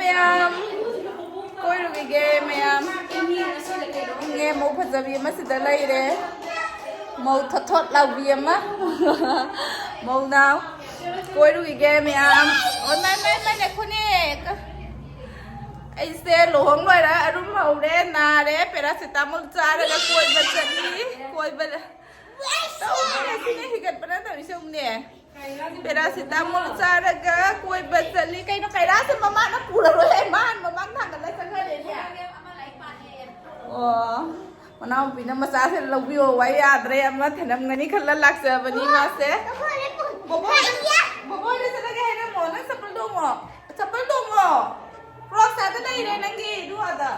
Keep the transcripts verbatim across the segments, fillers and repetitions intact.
ꯃꯌꯥꯝ ꯀꯣꯏꯔꯨꯈꯤꯒꯦ ꯃꯌꯥꯝ꯫ ꯏꯪꯉꯦ, ꯃꯧ ꯐꯖꯕꯤ ꯑꯃ ꯁꯤꯗ ꯂꯩꯔꯦ꯫ ꯃꯧ ꯊꯣꯠ ꯊꯣꯠ ꯂꯥꯎꯕꯤ ꯑꯃ꯫ ꯃꯧ ꯅꯥꯎ ꯀꯣꯏꯔꯨꯈꯤꯒꯦ ꯃꯌꯥꯝ꯫ ꯑꯣ ꯅꯥꯏ ꯅꯥꯏ ꯅꯥꯏ ꯅꯥꯏꯈꯣꯅꯦ꯫ ꯑꯩꯁꯦ ꯂꯨꯍꯣꯡ ꯂꯣꯏꯔ ꯑꯔꯨꯝ ꯍꯧꯔꯦ, ꯅꯥꯔꯦ, ꯄꯦꯔꯥꯁꯤꯇꯥꯃꯣꯜ ꯆꯥꯔꯒ ꯀꯣꯏꯕ ꯆꯠꯂꯤ꯫ ꯀꯣꯏꯕ ꯇꯧꯔꯦ, ꯁꯤꯅ ꯍꯤꯒꯠꯄꯅ ꯇꯧꯔꯤꯁꯦ ꯌꯦꯡꯉꯨꯅꯦ꯫ ꯄꯦꯔꯥꯁꯤꯇꯥꯃꯣꯜ ꯆꯥꯔꯒ ꯀꯣꯏꯕ ꯆꯠꯂꯤ꯫ ꯀꯩꯅꯣ ꯀꯩꯔꯥꯁꯦ ꯃꯃꯥꯅ ꯄꯨꯔꯔꯣꯏ ꯍꯥꯏ, ꯃꯥ ꯍꯥꯟꯅ ꯃꯃꯥꯡ ꯊꯥꯡꯒꯠꯂ ꯆꯠꯈ꯭ꯔꯦꯅꯦ꯫ ꯑꯣ, ꯃꯅꯥꯎꯄꯤꯅ ꯃꯆꯥꯁꯦ ꯂꯧꯕꯤꯌꯣ ꯋꯥ ꯌꯥꯗ꯭ꯔꯦ, ꯑꯃ ꯊꯅꯝꯒꯅꯤ ꯈꯜꯂ ꯂꯥꯛꯆꯕꯅꯤ ꯃꯥꯁꯦ꯫ ꯕꯣꯕꯣꯏꯗ, ꯕꯣꯕꯣꯏꯗ ꯆꯠꯂꯒꯦ ꯍꯥꯏꯔꯝꯃꯣ, ꯅꯪ ꯆꯄꯜ ꯇꯣꯡꯉꯣ, ꯆꯄꯜ ꯇꯣꯡꯉꯣ꯫ ꯀ꯭ꯔꯣꯛꯁ ꯑꯥꯗ ꯂꯩꯔꯦ ꯅꯪꯒꯤ, ꯑꯗꯨ ꯑꯥꯗ꯫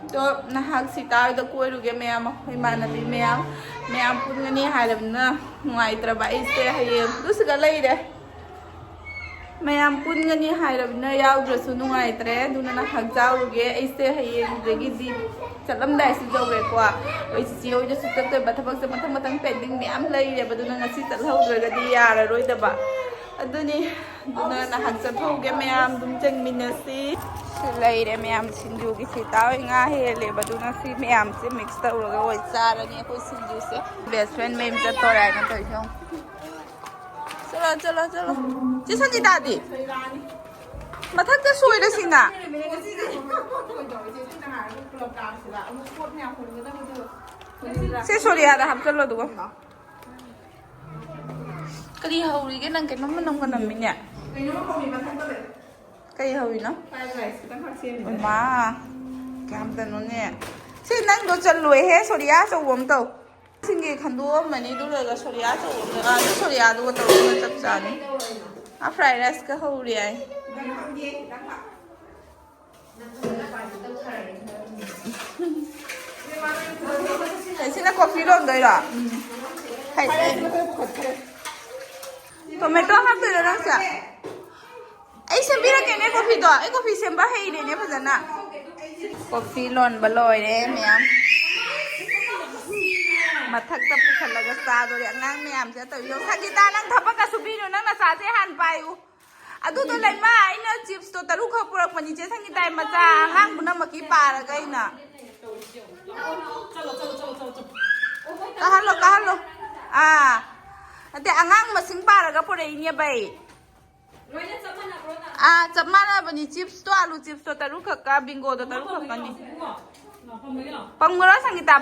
ꯑꯗꯣ ꯅꯍꯥꯛ ꯁꯤꯇꯥꯔꯗ ꯀꯣꯏꯔꯨꯒꯦ ꯃꯌꯥꯝ, ꯑꯩꯈꯣꯏ ꯏꯃꯥꯟꯅꯕꯤ ꯃꯌꯥꯝ, ꯃꯌꯥꯝ ꯄꯨꯟꯒꯅꯤ ꯍꯥꯏꯔꯕꯅꯤꯅ ꯅꯨꯡꯉꯥꯏꯇ꯭ꯔꯕ ꯑꯩꯁꯦ ꯍꯌꯦꯡ ꯑꯗꯨꯁꯤꯒ ꯂꯩꯔꯦ꯫ ꯃꯌꯥꯝ ꯄꯨꯟꯒꯅꯤ ꯍꯥꯏꯔꯕꯅꯤꯅ ꯌꯥꯎꯗ꯭ꯔꯁꯨ ꯅꯨꯡꯉꯥꯏꯇ꯭ꯔꯦ, ꯑꯗꯨꯅ ꯅꯍꯥꯛ ꯌꯥꯎꯔꯨꯒꯦ꯫ ꯑꯩꯁꯦ ꯍꯌꯦꯡꯗꯒꯤꯗꯤ ꯆꯠꯂꯝꯗꯥꯏꯁꯨ ꯌꯧꯔꯦꯀꯣ꯫ ꯑꯩꯈꯣꯏ ꯆꯤꯆꯦ ꯍꯣꯏꯗꯁꯨ ꯆꯠꯇꯣꯏꯕ ꯊꯕꯛꯁꯦ ꯃꯊꯪ ꯃꯊꯪ ꯄꯦꯟꯗꯤꯡ ꯃꯌꯥꯝ ꯂꯩꯔꯦꯕ, ꯑꯗꯨꯅ ꯉꯁꯤ ꯆꯠꯍꯧꯗ꯭ꯔꯒꯗꯤ ꯌꯥꯔꯔꯣꯏꯗꯕ꯫ ꯑꯗꯨꯅꯤ, ꯑꯗꯨꯅ ꯅꯍꯥꯛ ꯆꯠꯊꯣꯛꯎꯒꯦ ꯃꯌꯥꯝ, ꯑꯗꯨꯝ ꯆꯪꯃꯤꯟꯅꯁꯤ꯫ ꯁꯤ ꯂꯩꯔꯦ ꯃꯌꯥꯝ, ꯁꯤꯡꯖꯨꯒꯤ ꯁꯤꯇꯥ ꯍꯣꯏ ꯉꯥ ꯍꯦꯜꯂꯦꯕ, ꯑꯗꯨꯅ ꯁꯤ ꯃꯌꯥꯝꯁꯦ ꯃꯤꯛꯁ ꯇꯧꯔꯒ ꯑꯣꯏ ꯆꯥꯔꯅꯤ ꯑꯩꯈꯣꯏ ꯁꯤꯡꯖꯨꯁꯦ꯫ ꯕꯦꯁ ꯐ꯭ꯔꯦꯟ ꯃꯌꯨꯝ ꯆꯠꯇꯣꯔꯦ ꯍꯥꯏꯅ ꯇꯧꯔꯤꯁꯦ ꯌꯦꯡꯉꯣ꯫ ꯆꯠꯂꯣ, ꯆꯠꯂꯣ, ꯆꯠꯂꯣ꯫ ꯆꯦ ꯁꯟꯖꯤꯇꯥꯗꯤ? ꯃꯊꯛꯇ ꯁꯣꯏꯔꯁꯤꯅ꯫ ꯁꯦ ꯁꯣꯔꯤꯌꯥꯗ ꯍꯥꯞꯆꯜꯂꯣ ꯑꯗꯨꯒ꯫ ꯀꯔꯤ ꯍꯧꯔꯤꯒꯦ ꯅꯪ? ꯀꯩꯅꯣꯝ ꯃꯅꯝꯒ ꯅꯝꯃꯤꯅꯦ꯫ ꯀꯩꯅꯣꯝ ꯍꯧꯔꯤ ꯃꯊꯛꯇ ꯂꯩ꯫ ꯀꯩ ꯍꯧꯔꯤꯅꯣ? Fried rice ꯈꯤꯇꯪ ꯈꯛ ꯁꯦꯝꯃꯤꯅꯦ꯫ ꯏꯃꯥ, ꯀꯌꯥꯝ ꯇꯅꯣꯅꯦ꯫ ꯁꯤ ꯅꯪꯗꯣ ꯆꯜꯂꯣꯏꯍꯦ, ꯁꯣꯔꯤꯌꯥ ꯑꯆꯧꯕ ꯑꯃ ꯇꯧ꯫ ꯁꯤꯡꯒꯤ ꯈꯟꯗꯣꯛꯑꯝꯃꯅꯤ, ꯑꯗꯨ ꯂꯣꯏꯔꯒ ꯁꯣꯔꯤꯌꯥ ꯑꯆꯧꯕ ꯑꯃ, ꯑꯥ, ꯑꯗꯨ ꯁꯣꯔꯤꯌꯥꯗꯨꯒ ꯇꯧꯕꯅ ꯆꯞ ꯆꯥꯅꯤ꯫ ꯑꯥ, fried rice ꯀ ꯍꯧꯔꯤ ꯍꯥꯏ꯫ ꯈꯤꯇꯪ ꯍꯥꯞꯀꯦ, ꯈꯤꯇꯪ ꯍꯥꯞ꯫ ꯁꯤꯅ ꯀꯣꯐꯤ ꯂꯣꯟꯗꯣꯏꯔꯣ? ꯍꯩ, ꯍꯩ꯫ ꯇꯣꯃꯦꯇꯣ ꯍꯥꯞꯇꯣꯏꯔꯣ ꯅꯪꯁꯦ? ꯑꯩ ꯁꯦꯝꯕꯤꯔꯛꯀꯦꯅꯦ ꯀꯣꯐꯤꯗꯣ꯫ ꯑꯩ ꯀꯣꯐꯤ ꯁꯦꯝꯕ ꯍꯩꯔꯦꯅꯦ ꯐꯖꯅ꯫ ꯀꯣꯐꯤ ꯂꯣꯟꯕ ꯂꯣꯏꯔꯦ ꯃꯌꯥꯝ꯫ ꯃꯊꯛꯇ ꯄꯨꯈꯠꯂꯒ ꯆꯥꯗꯣꯔꯦ꯫ ꯑꯉꯥꯡ ꯃꯌꯥꯝꯁꯦ ꯇꯧꯔꯤꯁꯦ꯫ ꯁꯪꯒꯤꯇꯥ, ꯅꯪ ꯊꯕꯛꯀ ꯁꯨꯕꯤꯅꯨ, ꯅꯪ ꯅꯆꯥꯁꯦ ꯍꯥꯟꯅ ꯄꯥꯏꯌꯨ꯫ ꯑꯗꯨꯗꯣ ꯂꯩꯃ, ꯑꯩꯅ ꯆꯤꯞꯁꯇꯣ ꯇꯔꯨꯛ ꯈꯛ ꯄꯨꯔꯛꯄꯅꯤ, ꯆꯦ ꯁꯪꯒꯤꯇꯥꯏ ꯃꯆꯥ, ꯑꯉꯥꯡ ꯄꯨꯝꯅꯃꯛꯀꯤ ꯄꯥꯔꯒ ꯑꯩꯅ꯫ ꯀꯥꯍꯜꯂꯣ, ꯀꯥꯍꯜꯂꯣ꯫ ꯑꯥ, ꯅꯠꯇꯦ, ꯑꯉꯥꯡ ꯃꯁꯤꯡ ꯄꯥꯔꯒ ꯄꯨꯔꯛꯏꯅꯦꯕ ꯑꯩ꯫ ꯑꯥ, ꯆꯞ ꯃꯥꯟꯅꯕꯅꯤ꯫ ꯆꯤꯞꯁꯇꯣ, ꯑꯥꯂꯨ ꯆꯤꯞꯁꯇꯣ ꯇꯔꯨꯛ ꯈꯛꯀ, ꯕꯤꯡꯒꯣꯗꯣ ꯇꯔꯨꯛ ꯈꯛꯀꯅꯤ꯫ ꯄꯝꯒꯔꯣ, ꯁꯪꯒꯤꯇꯥ?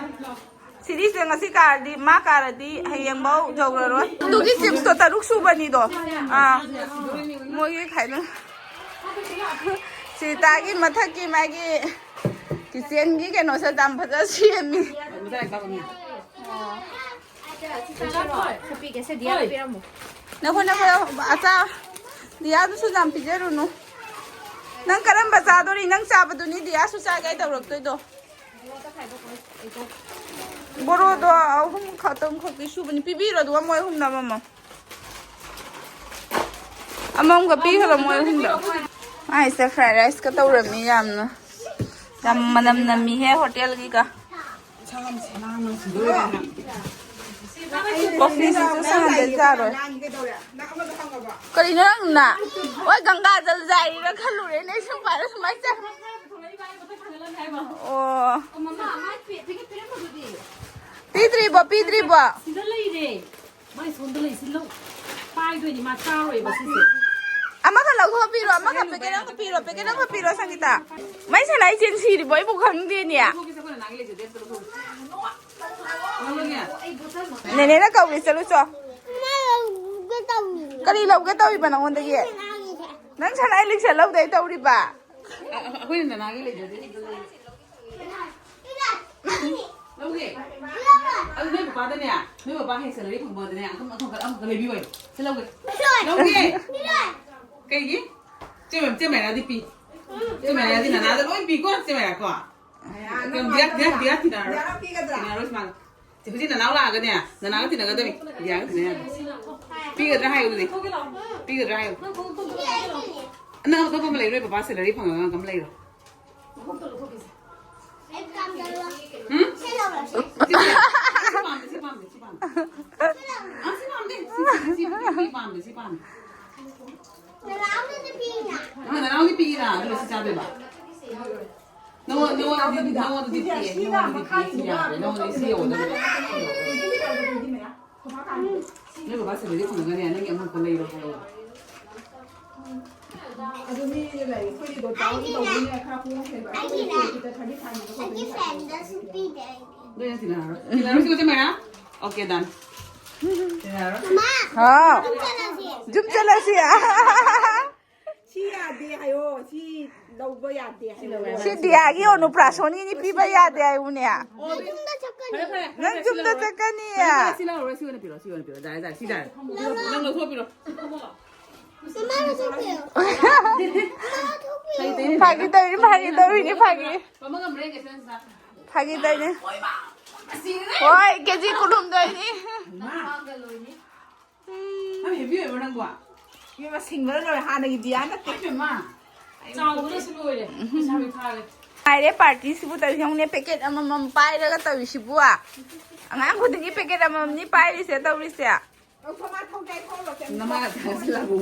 ꯁꯤꯔꯤꯁꯦ ꯉꯁꯤ ꯀꯥꯔꯗꯤ, ꯃꯥ ꯀꯥꯔꯗꯤ ꯍꯌꯦꯡꯐꯧ ꯌꯧꯔꯔꯣꯏ꯫ ꯑꯗꯨꯒꯤ ꯆꯤꯞꯁꯇꯣ ꯇꯔꯨꯛ ꯁꯨꯕꯅꯤꯗꯣ꯫ ꯑꯥ, ꯃꯣꯏꯒꯤ ꯈꯥꯏꯅ ꯁꯤꯇꯥꯒꯤ ꯃꯊꯛꯀꯤ ꯃꯥꯒꯤ ꯀꯤꯆꯦꯟꯒꯤ ꯀꯩꯅꯣꯁꯦ ꯌꯥꯝ ꯐꯖꯅ ꯁꯦꯝꯃꯤ꯫ ꯅꯈꯣꯏ, ꯅꯈꯣꯏ, ꯑꯆꯥ, ꯗꯤꯌꯥꯗꯨꯁꯨ ꯌꯥꯝ ꯄꯤꯖꯔꯨꯅꯨ꯫ ꯅꯪ ꯀꯔꯝꯕ ꯆꯥꯗꯣꯔꯤ? ꯅꯪ ꯆꯥꯕꯗꯨꯅꯤ ꯗꯤꯌꯥꯁꯨ ꯆꯥꯒꯦ ꯇꯧꯔꯛꯇꯣꯏꯗꯣ꯫ ꯕꯣꯔꯣꯗꯣ ꯑꯍꯨꯝ ꯈꯛꯇꯪ ꯈꯛꯇꯤ ꯁꯨꯕꯅꯤ꯫ ꯄꯤꯕꯤꯔꯣ, ꯑꯗꯨꯒ ꯃꯣꯏ ꯑꯍꯨꯝꯅ ꯑꯃꯃꯝ꯫ ꯑꯃꯃꯝꯒ ꯄꯤꯈ꯭ꯔꯣ, ꯃꯣꯏ ꯑꯍꯨꯝꯗ꯫ ꯃꯥꯏꯁꯦ ꯐ꯭ꯔꯥꯏ ꯔꯥꯏꯁꯀ ꯇꯧꯔꯝꯃꯤ ꯌꯥꯝꯅ꯫ ꯌꯥꯝ ꯃꯅꯝ ꯅꯝꯃꯤꯍꯦ ꯍꯣꯇꯦꯜꯒꯤꯒ꯫ ꯀꯣꯐꯤꯁꯤꯁꯨ ꯁꯪꯍꯟꯗꯗꯤ ꯌꯥꯔꯣꯏ꯫ ꯀꯔꯤꯅꯣ ꯅꯪꯅ? ꯍꯣꯏ, ꯒꯪꯒꯥ ꯖꯜ ꯖꯥꯏꯔꯤꯔ ꯈꯜꯂꯨꯔꯦꯅꯦ, ꯑꯩ ꯁꯨꯝ ꯄꯥꯏꯔ ꯁꯨꯃꯥꯏꯅ ꯆꯠ-, ꯑꯣ꯫ ꯄꯤꯗ꯭ꯔꯤꯕꯣ, ꯄꯤꯗ꯭ꯔꯤꯕꯣ? ꯁꯤꯗ ꯂꯩꯔꯦ꯫ ꯃꯥꯏ ꯁꯣꯝꯗ ꯂꯩ, ꯁꯤ ꯂꯧ꯫ ꯄꯥꯏꯗꯣꯏꯅꯤ, ꯃꯥ ꯆꯥꯔꯣꯏꯕ ꯁꯤꯁꯦ꯫ ꯑꯃꯈꯛ ꯂꯧꯊꯣꯛꯄꯤꯔꯣ, ꯑꯃꯈꯛ ꯄꯦꯀꯦꯠ ꯑꯃꯈꯛ ꯄꯤꯔꯣ, ꯄꯦꯀꯦꯠ ꯑꯃꯈꯛ ꯄꯤꯔꯣ, ꯁꯪꯒꯤꯇꯥ꯫ ꯃꯩ ꯁꯂꯥꯏ ꯆꯦꯟ ꯁꯤꯔꯤꯕꯣ? ꯑꯩꯕꯨ ꯈꯪꯗꯦꯅꯦ꯫ ꯂꯧꯊꯣꯛꯀꯦꯁꯦ, ꯑꯩꯈꯣꯏ ꯅꯅꯥꯒꯤ ꯂꯩꯖꯗꯦ, ꯑꯝꯇ ꯂꯧꯊꯣꯛꯀꯦ꯫ ꯂꯧꯔꯒꯦ꯫ ꯅꯦꯅꯦꯅ ꯀꯧꯔꯦ, ꯆꯠꯂꯨ ꯆꯣ꯫ ꯀꯔꯤ ꯂꯧꯒꯦ ꯇꯧꯔꯤꯕ ꯅꯉꯣꯟꯗꯒꯤ? ꯅꯪ ꯁꯅꯥ ꯏꯂꯤꯛꯁꯟ ꯂꯧꯗꯣꯏ ꯇꯧꯔꯤꯕ? ꯑ-, ꯑ-, ꯑꯩꯈꯣꯏꯅ ꯅꯅꯥꯒꯤ ꯂꯩꯖꯗꯦ, ꯑꯝꯇ ꯂꯧꯒꯦ꯫ ꯂꯧꯒꯦ꯫ ꯑꯗꯨ ꯅꯣꯏ ꯄꯄꯥꯗꯅꯦ, ꯅꯣꯏ ꯄꯄꯥ ꯍꯦꯛ ꯁꯦꯂꯔꯤ ꯐꯪꯕꯗꯅꯦ, ꯑꯗꯨꯝ ꯑꯗꯨꯝ ꯑꯃꯈꯛ ꯂꯩꯕꯤꯌꯣ꯫ ꯁꯤ ꯂꯧꯒꯦ꯫ ꯂꯧꯒꯦ꯫ ꯀꯩꯒꯤ? ꯆꯦ ꯃ-, ꯆꯦ ꯃꯥꯏꯔꯥꯗꯤ ꯄꯤ꯫ ꯆꯦ ꯃꯥꯏꯔꯥꯗꯤ ꯅꯅꯥꯗ ꯂꯣꯏ ꯄꯤꯀꯣ, ꯆꯦ ꯃꯥꯏꯔꯥ ꯀꯣ꯫ ꯀꯩꯅꯣ, ꯗꯤꯌꯥ, ꯗꯤꯌꯥ, ꯗꯤꯌꯥ ꯇꯤꯟꯅꯔꯣꯏ꯫ ꯇꯤꯟꯅꯔꯣꯏ ꯃꯥꯒ꯫ ꯆꯦ ꯍꯧꯖꯤꯛ ꯅꯅꯥꯎ ꯂꯥꯛꯑꯒꯅꯦ, ꯅꯅꯥꯎꯒ ꯇꯤꯟꯅꯒꯗꯕꯅꯤ꯫ ꯗꯤꯌꯥꯒ ꯇꯤꯟꯅ ꯌꯥꯗꯦ꯫ ꯄꯤꯒꯗ꯭ꯔꯥ ꯍꯥꯏꯌꯨ ꯑꯗꯨꯗꯤ꯫ ꯄꯤꯒꯗ꯭ꯔꯥ ꯍꯥꯏꯌꯨ꯫ ꯅꯪ ꯑꯇꯣꯞꯄ ꯑꯃ ꯂꯩꯔꯣꯏ, ꯕꯕꯥ ꯁꯦꯂꯔꯤ ꯐꯪꯉꯒ ꯑꯃ ꯂꯩꯔꯣ꯫ ꯎꯝ? ꯁꯤ ꯄꯥꯝꯗꯦ, ꯁꯤ ꯄꯥꯝꯗꯦ, ꯁꯤ ꯄꯥꯝꯗꯦ, ꯁꯤ ꯄꯥꯝꯗꯦ꯫ ꯑ, ꯁꯤ ꯄꯥꯝꯗꯦ, ꯁꯤ, ꯁꯤ, ꯁꯤ, ꯁꯤ ꯄꯥꯝꯗꯦ, ꯁꯤ ꯄꯥꯝꯗꯦ꯫ ꯄꯤꯔꯥ ꯑꯗꯨꯒ ꯁꯤ ꯆꯥꯗꯣꯏꯕ? ꯅꯉꯣꯟ ꯅꯉꯣꯟꯗꯗꯤ ꯅꯉꯣꯟꯗꯗꯤ ꯄꯤꯛꯑꯦ, ꯅꯉꯣꯟꯗꯗꯤ ꯄꯤꯛꯑꯦ, ꯁꯤ ꯌꯥꯗ꯭ꯔꯦ, ꯅꯉꯣꯟꯗꯗꯤ ꯁꯤ ꯌꯧꯗꯕ꯫ ꯅꯣꯏ ꯕꯕꯥ ꯁꯤꯗꯗꯤ ꯐꯪꯒꯅꯤ, ꯅꯪꯒꯤ ꯑꯃꯨꯛꯇ ꯂꯩꯔꯣ ꯍꯥꯏꯌꯣ꯫ ꯑꯗꯨ ꯃꯤ ꯂꯩ, ꯑꯩꯈꯣꯏꯒꯤꯗꯣ ꯗꯥꯎꯟ ꯇꯧꯗꯣꯏꯅꯦ, ꯈꯔ ꯍꯣꯡꯉꯦꯕ꯫ ꯑꯩꯈꯣꯏꯒꯤ ꯐꯦꯟꯗ ꯁꯨꯝ ꯄꯤꯗꯦ ꯑꯩꯗꯤ꯫ ꯅꯣꯏꯅ ꯇꯤꯟꯅꯔꯔꯣꯏ꯫ ꯇꯤꯟꯅꯔꯣꯏ, ꯁꯤꯒ ꯆꯞ ꯃꯥꯟꯅꯩ꯫ ꯑꯣꯀꯦ, ꯗꯟ꯫ ꯇꯤꯟꯅꯔꯔꯣꯏ꯫ ꯃꯃꯥ, ꯍꯥꯎ꯫ ꯁꯨꯝ ꯆꯠꯂꯁꯤ꯫ ꯁꯨꯝ ꯆꯠꯂꯁꯤ꯫ ꯁꯤ ꯌꯥꯗꯦ ꯍꯥꯏꯌꯣ, ꯁꯤ ꯂꯧꯕ ꯌꯥꯗꯦ ꯍꯥꯏꯌꯣ꯫ ꯁꯤ ꯗꯤꯌꯥꯒꯤ ꯑꯣꯅꯨꯄ꯭ꯔꯥꯁꯣꯟꯒꯤꯅꯤ ꯄꯤꯕ ꯌꯥꯗꯦ ꯍꯥꯏꯌꯨꯅꯦ꯫ ꯌꯨꯝꯗ ꯆꯠꯀꯅꯤ꯫ ꯐꯔꯦ, ꯐꯔꯦ, ꯐꯔꯦ, ꯅꯪ ꯁꯤ ꯌꯨꯝꯗ ꯂꯧꯔꯣ꯫ ꯆꯠꯀꯅꯤ꯫ ꯐꯔꯦ, ꯐꯔꯦ, ꯁꯤ ꯂꯧꯔꯣ, ꯁꯤ ꯑꯣꯏꯅ ꯄꯤꯔꯣ, ꯁꯤ ꯑꯣꯏꯅ ꯄꯤꯔꯣ꯫ ꯌꯥꯔꯦ, ꯌꯥꯔꯦ, ꯁꯤ ꯌꯥꯔꯦ꯫ ꯂꯧꯔꯣ꯫ ꯅꯪ ꯂꯧꯊꯣꯛꯄꯤꯔꯣ꯫ ꯃꯃꯥ ꯂꯧꯊꯣꯛꯄꯤꯌꯣ꯫ ꯐꯥꯒꯤ ꯇꯧꯔꯤꯅꯤ, ꯐꯥꯒꯤ ꯇꯧꯔꯤꯅꯤ, ꯐꯥꯒꯤ꯫ ꯃꯃꯥ ꯉꯝꯃꯔꯣꯏ, ꯀꯩꯁꯨ ꯅꯠꯇꯦ꯫ ꯐꯥꯒꯤ ꯇꯧꯔꯤꯅꯤ꯫ ꯍꯣꯏ, ꯀꯦꯖꯤ ꯀꯨꯟꯍꯨꯝꯗꯣꯏꯅꯤ꯫ ꯅꯪ ꯍꯦꯕꯤ ꯑꯣꯏꯕ꯭ꯔꯣ ꯅꯪꯕꯣ? ꯏꯕꯦꯝꯃ, ꯁꯤꯡꯕꯅ ꯂꯣꯏꯔꯦ꯫ ꯍꯥꯟꯅꯒꯤ ꯗꯤꯌꯥ ꯅꯠꯇꯦ꯫ ꯏꯕꯦꯝꯃ, ꯆꯥꯎꯕꯅꯁꯨ ꯂꯣꯏꯔꯦ꯫ ꯄꯩꯁꯥ ꯂꯣꯏ ꯊꯥꯔꯦ꯫ ꯍꯥꯏꯔꯦ ꯄꯥꯔꯇꯤꯁꯤꯕꯨ ꯇꯧꯔꯤꯁꯦ ꯌꯦꯡꯉꯨꯅꯦ, ꯄꯦꯀꯦꯠ ꯑꯃꯃꯝ ꯄꯥꯏꯔꯒ ꯇꯧꯔꯤꯁꯤꯕꯨ꯫ ꯑꯉꯥꯡ ꯈꯨꯗꯤꯡꯒꯤ ꯄꯦꯀꯦꯠ ꯑꯃꯃꯝꯅꯤ ꯄꯥꯏꯔꯤꯁꯦ ꯇꯧꯔꯤꯁꯦ꯫ ꯂꯧꯊꯣꯛ ꯃꯥ ꯊꯧꯒꯦ ꯍꯥꯏ ꯊꯧꯔꯣ, ꯀꯩꯝ ꯅꯃꯥ ꯊꯥꯖꯤꯜꯂꯕꯨ꯫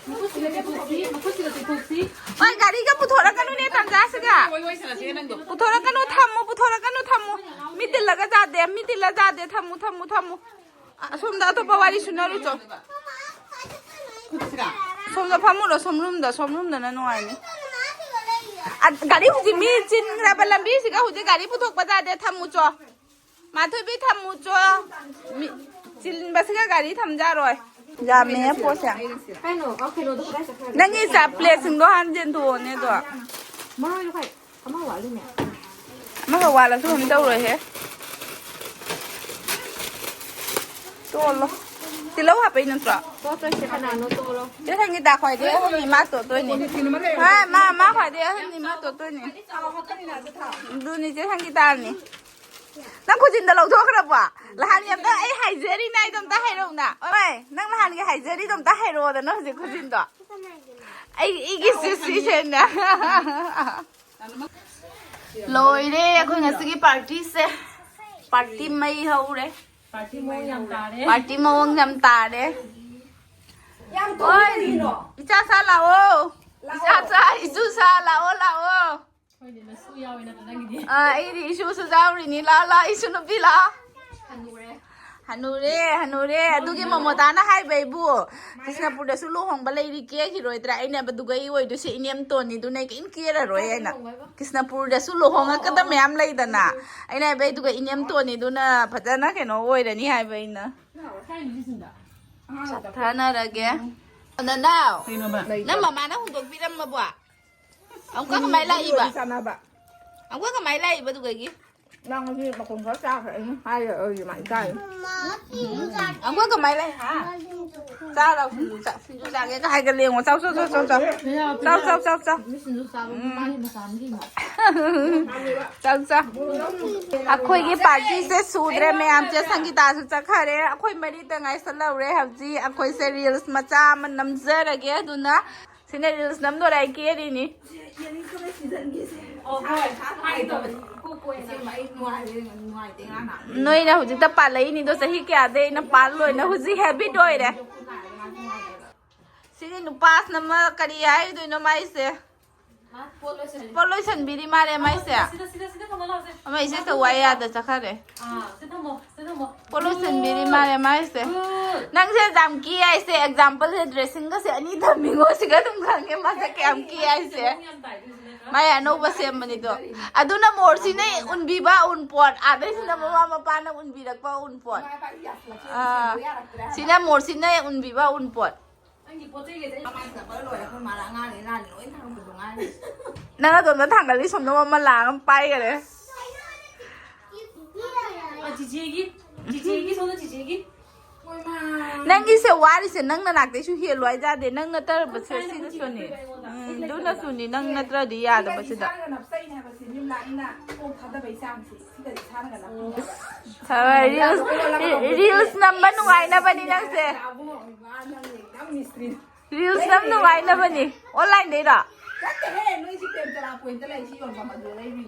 ꯃꯈꯨꯠꯁꯤꯒ ꯇꯩꯊꯣꯛꯁꯤ, ꯃꯈꯨꯠꯁꯤꯒ ꯇꯩꯊꯣꯛꯁꯤ꯫ ꯍꯣꯏ, ꯒꯥꯔꯤꯒ ꯄꯨꯊꯣꯔꯛꯀꯅꯨꯅꯦ ꯇꯥꯟꯖꯥꯁꯤꯗ꯫ ꯋꯥꯔꯤ ꯋꯥꯔꯤ ꯁꯥꯟꯅꯁꯤꯒ ꯅꯪꯗꯣ꯫ ꯄꯨꯊꯣꯔꯛꯀꯅꯨ, ꯊꯝꯃꯨ, ꯄꯨꯊꯣꯔꯛꯀꯅꯨ, ꯊꯝꯃꯨ꯫ ꯃꯤ ꯇꯤꯜꯂꯒ ꯆꯥꯗꯦ, ꯃꯤ ꯇꯤꯜꯂ ꯆꯥꯗꯦ, ꯊꯝꯃꯨ, ꯊꯝꯃꯨ, ꯊꯝꯃꯨ꯫ ꯑ, ꯑꯁꯣꯝꯗ ꯑꯇꯣꯞꯄ ꯋꯥꯔꯤ ꯁꯨꯅꯔꯨꯆꯣ꯫ ꯈꯨꯠꯁꯤꯒ꯫ ꯁꯣꯝꯗ ꯐꯝꯃꯨꯔꯣ, ꯁꯣꯝ ꯔꯨꯝꯗ, ꯁꯣꯝ ꯔꯨꯝꯗꯅ ꯅꯨꯡꯉꯥꯏꯅꯤ꯫ ꯑ, ꯒꯥꯔꯤ ꯍꯧꯖꯤꯛ ꯃꯤ ꯆꯤꯟꯈ꯭ꯔꯕ ꯂꯝꯕꯤꯁꯤꯒ ꯍꯧꯖꯤꯛ ꯒꯥꯔꯤ ꯄꯨꯊꯣꯛꯄ ꯌꯥꯗꯦ, ꯊꯝꯃꯨꯆꯣ꯫ ꯃꯥꯊꯣꯏꯕꯤ, ꯊꯝꯃꯨꯆꯣ꯫ ꯃꯤ ꯆꯤꯟꯕꯁꯤꯒ ꯒꯥꯔꯤ ꯊꯝꯖꯔꯣꯏ꯫ ꯌꯥꯝꯃꯦ ꯄꯣꯠꯁꯦ꯫ ꯀꯩꯅꯣ? ꯑ, ꯀꯩꯅꯣꯗꯣ ꯀꯗꯥꯏ ꯆꯠꯈ꯭ꯔꯒꯦ? ꯅꯪꯒꯤ ꯆꯥ ꯄ꯭ꯂꯦꯠꯁꯤꯡꯗꯣ ꯍꯥꯟꯅ ꯆꯦꯟꯊꯣꯛꯑꯣꯅꯦ ꯑꯗꯣ꯫ ꯃꯔꯣꯏꯗꯣ ꯈꯔ ꯑꯃ ꯋꯥꯠꯂꯤꯅꯦ꯫ ꯑꯃꯒ ꯋꯥꯠꯂꯁꯨ ꯑꯗꯨꯝ ꯇꯧꯔꯣꯏꯍꯦ꯫ ꯇꯣꯠꯂꯣ꯫ ꯇꯤꯜꯍꯧ ꯍꯥꯞꯄꯩ ꯅꯠꯇ꯭ꯔꯣ? ꯇꯣꯠꯇꯣꯏꯁꯦ ꯀꯅꯥꯅꯣ? ꯇꯣꯠꯂꯣ꯫ ꯆꯦ ꯁꯪꯒꯤꯇꯥ ꯈ꯭ꯋꯥꯏꯗꯩ ꯑꯍꯟꯅꯤ, ꯃꯥ ꯇꯣꯠꯇꯣꯏꯅꯤ꯫ ꯍꯣꯏ, ꯃꯥ, ꯃꯥ ꯈ꯭ꯋꯥꯏꯗꯩ ꯑꯍꯟꯅꯤ, ꯃꯥ ꯇꯣꯠꯇꯣꯏꯅꯤ꯫ ꯑꯗꯨꯅꯤ ꯆꯦ ꯁꯪꯒꯤꯇꯥꯅꯤ꯫ ꯅꯪ ꯈꯨꯖꯤꯟꯗꯣ ꯂꯧꯊꯣꯛꯈ꯭ꯔꯕꯣ? ꯅꯍꯥꯟꯒꯤ ꯑꯝꯇ ꯑꯩ ꯍꯥꯏꯖꯔꯤꯅꯦ, ꯑꯩꯗꯣ ꯑꯝꯇ ꯍꯥꯏꯔꯛꯎꯅ꯫ ꯍꯣꯏ, ꯅꯪ ꯅꯍꯥꯟꯒꯤ ꯍꯥꯏꯖꯔꯤꯗꯣ ꯑꯝꯇ ꯍꯥꯏꯔꯛꯑꯣꯗꯅ ꯍꯧꯖꯤꯛ ꯈꯨꯖꯤꯟꯗꯣ꯫ ꯑꯩ, ꯑꯩꯒꯤ ꯁꯤꯁꯤꯁꯦꯅ꯫ ꯂꯣꯏꯔꯦ ꯑꯩꯈꯣꯏ ꯉꯁꯤꯒꯤ ꯄꯥꯔꯇꯤꯁꯦ꯫ ꯄꯥꯔꯇꯤ ꯃꯩ ꯍꯧꯔꯦ꯫ ꯄꯥꯔꯇꯤ ꯃꯑꯣꯡ ꯌꯥꯝ ꯇꯥꯔꯦ꯫ ꯄꯥꯔꯇꯤ ꯃꯑꯣꯡ ꯌꯥꯝ ꯇꯥꯔꯦ꯫ ꯌꯥꯝ ꯍꯣꯏ, ꯇꯧꯔꯤꯅꯣ? ꯏꯆꯥ ꯁꯥ ꯂꯥꯛꯑꯣ꯫ ꯏꯆꯥ ꯆꯥ, ꯏꯁꯨ ꯁꯥ, ꯂꯥꯛꯑꯣ, ꯂꯥꯛꯑꯣ꯫ ꯍꯣꯏꯅꯦ, ꯅꯁꯨ ꯌꯥꯎꯋꯦ ꯅꯠꯇ꯭ꯔꯥ ꯅꯪꯒꯤꯗꯤ? ꯑꯥ, ꯑꯩꯗꯤ ꯏꯁꯨꯁꯨ ꯌꯥꯎꯔꯤꯅꯤ꯫ ꯂꯥꯛꯑꯣ, ꯂꯥꯛꯑꯣ, ꯏꯁꯨ ꯅꯨꯄꯤ ꯂꯥꯛꯑꯣ꯫ ꯍꯅꯨꯔꯦ꯫ ꯍꯅꯨꯔꯦ, ꯍꯅꯨꯔꯦ꯫ ꯑꯗꯨꯒꯤ ꯃꯃꯣꯇꯥꯅ ꯍꯥꯏꯕ ꯑꯩꯕꯨ, "ꯀ꯭ꯔꯤꯁꯅꯄꯨꯔꯗꯁꯨ ꯂꯨꯍꯣꯡꯕ ꯂꯩꯔꯤ, ꯀꯦꯈꯤꯔꯣꯏꯗ꯭ꯔꯥ?" ꯑꯩꯅ ꯍꯥꯏꯕ, "ꯑꯗꯨꯒ ꯑꯩ ꯑꯣꯏꯗꯣꯏꯁꯦ ꯏꯅꯦꯝꯇꯣꯟꯅꯤꯗꯨꯅ ꯑꯩ ꯀꯔꯤꯝ ꯀꯦꯔꯔꯣꯏ" ꯍꯥꯏꯅ꯫ ꯀ꯭ꯔꯤꯁꯅꯄꯨꯔꯗꯁꯨ ꯂꯨꯍꯣꯡꯉꯛꯀꯗꯕ ꯃꯌꯥꯝ ꯂꯩꯗꯅ꯫ ꯑꯩꯅ ꯍꯥꯏꯕ, "ꯑꯗꯨꯒ ꯏꯅꯦꯝꯇꯣꯟꯅꯤꯗꯨꯅ ꯐꯖꯅ ꯀꯩꯅꯣ ꯑꯣꯏꯔꯅꯤ" ꯍꯥꯏꯕ ꯑꯩꯅ꯫ ꯊꯥꯅꯔꯒꯦ꯫ ꯅꯅꯥꯎ, ꯀꯩꯅꯣꯕ? ꯅꯪ ꯃꯃꯥꯅ ꯍꯨꯟꯗꯣꯛꯄꯤꯔꯝꯃꯕꯣ? ꯑꯃꯨꯛꯀ ꯀꯃꯥꯏ ꯂꯥꯛꯏꯕ? ꯆꯥꯅꯕ꯫ ꯑꯃꯨꯛꯀ ꯀꯃꯥꯏ ꯂꯥꯛꯏꯕ ꯑꯗꯨꯒꯒꯤ? ꯅꯪ ꯉꯁꯤ ꯃꯈꯣꯡ ꯈꯔ ꯆꯥꯈ꯭ꯔꯦ, ꯑꯩꯅ ꯍꯥꯏꯔꯦ, ꯑꯗꯨꯃꯥꯏꯅ ꯆꯥꯏ꯫ ꯑꯃꯨꯛꯀ ꯀꯃꯥꯏ ꯂꯥꯛꯏ, ꯍꯥ? ꯆꯥꯔꯣ, ꯁꯤꯡꯖꯨ ꯆꯥ-, ꯁꯤꯡꯖꯨ ꯆꯥꯒꯦꯒ ꯍꯥꯏꯒꯠꯂꯦ ꯌꯦꯡꯉꯣ꯫ ꯆꯥꯎ, ꯆꯥꯎ, ꯆꯥꯎ, ꯆꯥꯎ, ꯆꯥꯎ꯫ ꯆꯥꯎ, ꯆꯥꯎ, ꯆꯥꯎ, ꯆꯥꯎ꯫ ꯃꯤ ꯁꯤꯡꯖꯨ ꯆꯥꯕ ꯎꯝ꯫ ꯃꯥꯒꯤ ꯃꯆꯥ ꯑꯃ ꯂꯩꯕ꯫ ꯆꯥꯎ, ꯆꯥꯎ꯫ ꯑꯩꯈꯣꯏꯒꯤ ꯄꯥꯔꯇꯤꯁꯦ ꯁꯨꯗ꯭ꯔꯦ ꯃꯌꯥꯝꯁꯦ꯫ ꯁꯪꯒꯤꯇꯥꯁꯨ ꯆꯠꯈꯔꯦ꯫ ꯑꯩꯈꯣꯏ ꯃꯔꯤꯇ ꯉꯥꯏꯁꯜꯍꯧꯔꯦ꯫ ꯍꯧꯖꯤꯛ ꯑꯩꯈꯣꯏꯁꯦ ꯔꯤꯜꯁ ꯃꯆꯥ ꯑꯃ ꯅꯝꯖꯔꯒꯦ꯫ ꯑꯗꯨꯅ ꯁꯤꯅ ꯔꯤꯜꯁ ꯅꯝꯗꯣꯔꯦ, ꯑꯩ ꯀꯦꯔꯤꯅꯤ꯫ ꯑꯣ, ꯍꯣꯏ꯫ ꯍꯥꯏꯒꯦ ꯇꯧꯕꯅꯤ꯫ ꯅꯣꯏꯅ ꯍꯧꯖꯤꯛꯇ ꯄꯥꯜꯂꯛꯏꯅꯤꯗꯣ, ꯆꯍꯤ ꯀꯌꯥꯗꯩ ꯑꯩꯅ ꯄꯥꯜꯂꯣꯏꯅ ꯍꯧꯖꯤꯛ ꯍꯦꯕꯤꯠ ꯑꯣꯏꯔꯦ꯫ ꯁꯤꯒꯤ ꯅꯨꯄꯥꯁꯤꯅ ꯑꯃ ꯀꯔꯤ ꯍꯥꯏꯗꯣꯏꯅꯣ ꯃꯥꯏꯁꯦ? ꯄꯣꯠ ꯂꯣꯏꯁꯟꯕꯤꯔꯤ ꯃꯥꯜꯂꯦ ꯃꯥꯏꯁꯦ꯫ ꯁꯤꯗ, ꯁꯤꯗ, ꯁꯤꯗ ꯊꯝꯃꯣ ꯂꯥꯎꯁꯦ꯫ ꯑꯃ ꯏꯆꯦ ꯆꯧ ꯋꯥꯏ ꯌꯥꯗ ꯆꯠꯈꯔꯦ꯫ ꯑꯥ, ꯁꯤꯗ ꯊꯝꯃꯣ, ꯁꯤꯗ ꯊꯝꯃꯣ꯫ ꯄꯣꯠ ꯂꯣꯏꯁꯟꯕꯤꯔꯤ ꯃꯥꯜꯂꯦ ꯃꯥꯏꯁꯦ꯫ Good. ꯅꯪꯁꯦ ꯌꯥꯝ ꯀꯤ ꯍꯥꯏꯁꯦ, example ꯁꯦ dressing ꯒꯁꯦ ꯑꯅꯤ ꯊꯝꯃꯤꯉꯣ, ꯁꯤꯒ ꯑꯗꯨꯝ ꯈꯪꯉꯦ ꯃꯁꯛ ꯀꯌꯥꯝ ꯀꯤ ꯍꯥꯏꯁꯦ꯫ ꯃꯥꯏ ꯑꯅꯧꯕ ꯁꯦꯝꯕꯅꯤꯗꯣ꯫ ꯑꯗꯨꯅ ꯃꯣꯔꯁꯤꯅ ꯎꯟꯕꯤꯕ ꯎꯟꯄꯣꯠ, ꯑꯥꯗꯩꯁꯤꯅ ꯃꯃꯥ ꯃꯄꯥꯅ ꯎꯟꯕꯤꯔꯛꯄ ꯎꯟꯄꯣꯠ꯫ ꯑꯥ, ꯁꯤꯅ ꯃꯣꯔꯁꯤꯅ ꯎꯟꯕꯤꯕ ꯎꯟꯄꯣꯠ꯫ ꯅꯪꯒꯤ ꯄꯣꯠ ꯆꯩꯒꯩꯁꯦ ꯑꯩ ꯀꯃꯥꯏꯅ ꯆꯠꯄ ꯂꯣꯏꯔꯦ? ꯑꯩꯈꯣꯏ ꯃꯥꯅ ꯑꯉꯥꯡꯅꯤ ꯂꯥꯟꯅꯤ ꯂꯣꯏ ꯊꯝꯃꯝꯕꯗꯣ ꯉꯥꯏꯔꯦ꯫ ꯅꯪ ꯑꯗꯣꯝꯗ ꯊꯥꯡꯒꯠꯂꯤ, ꯁꯣꯝꯗ ꯑꯃ ꯂꯥꯡ ꯑꯃ ꯄꯥꯏꯈꯔꯦ꯫ ꯑ, ꯆꯤꯆꯦꯒꯤ, ꯆꯤꯆꯦꯒꯤ, ꯁꯣꯝꯗ ꯆꯤꯆꯦꯒꯤ꯫ ꯍꯣꯏ, ꯃꯥ꯫ ꯅꯪꯒꯤꯁꯦ ꯋꯥꯔꯤꯁꯦ ꯅꯪ ꯅꯅꯥꯛꯇꯩꯁꯨ ꯍꯦꯜꯂꯨ ꯍꯥꯏꯖꯥꯗꯦ, ꯅꯪ ꯅꯠꯇ꯭ꯔꯕꯁꯦ ꯁꯤꯗꯁꯨꯅꯦ꯫ ꯎꯝ, ꯑꯗꯨꯅꯁꯨꯅꯤ, ꯅꯪ ꯅꯠꯇ꯭ꯔꯗꯤ ꯌꯥꯗꯕꯁꯤꯗ꯫ ꯁꯤꯒꯗꯤ ꯏꯁꯥꯅ ꯅꯞꯆꯩꯅꯦ ꯍꯥꯏꯕ, ꯁꯤ ꯅꯤꯝꯂꯥ ꯏꯅ ꯈꯣꯡ ꯊꯥꯗꯕꯩ ꯆꯥꯡꯁꯦ꯫ ꯁꯤꯒꯗꯤ ꯏꯁꯥꯅꯒ ꯅꯞꯄꯤꯅꯦꯕ꯫ ꯊꯋꯥꯏ reels, reels ꯅꯝꯕ ꯅꯨꯡꯉꯥꯏꯅꯕꯅꯤ ꯅꯪꯁꯦ꯫ ꯑꯕꯨꯡꯉꯣ, ꯃꯥ ꯅꯪ ꯌꯦꯡ-, ꯅꯪ ꯃꯤꯁꯇ꯭ꯔꯤ꯫ Reels ꯅꯝ ꯅꯨꯡꯉꯥꯏꯅꯕꯅꯤ꯫ Online ꯗꯩꯔꯣ? ꯅꯠꯇꯦꯍꯦ, ꯅꯣꯏꯁꯤ ꯄ꯭ꯔꯦꯝ ꯆꯔꯥ ꯄꯣꯏꯟꯇ ꯂꯩ, ꯁꯤ ꯌꯣꯟꯐꯝ ꯑꯗꯨꯗ ꯂꯩꯔꯤ꯫